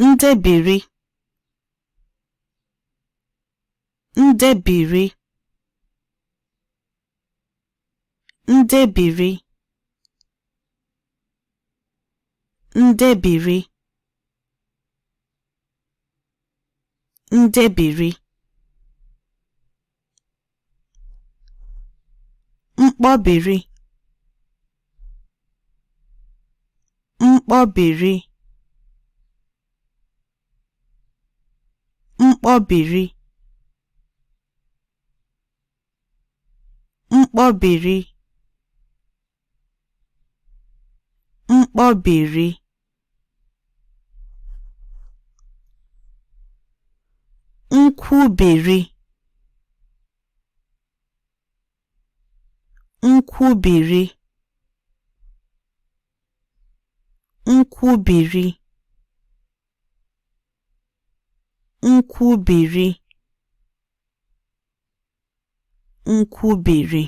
Ndebiri, ndebiri, ndebiri, ndebiri, ndebiri. Mkpọbiri, mkpọbiri, mkpọbiri, mkpọbiri, mkpọbiri. Nkwubiri, nkwubiri, nkwubiri, nkwubiri, nkwubiri.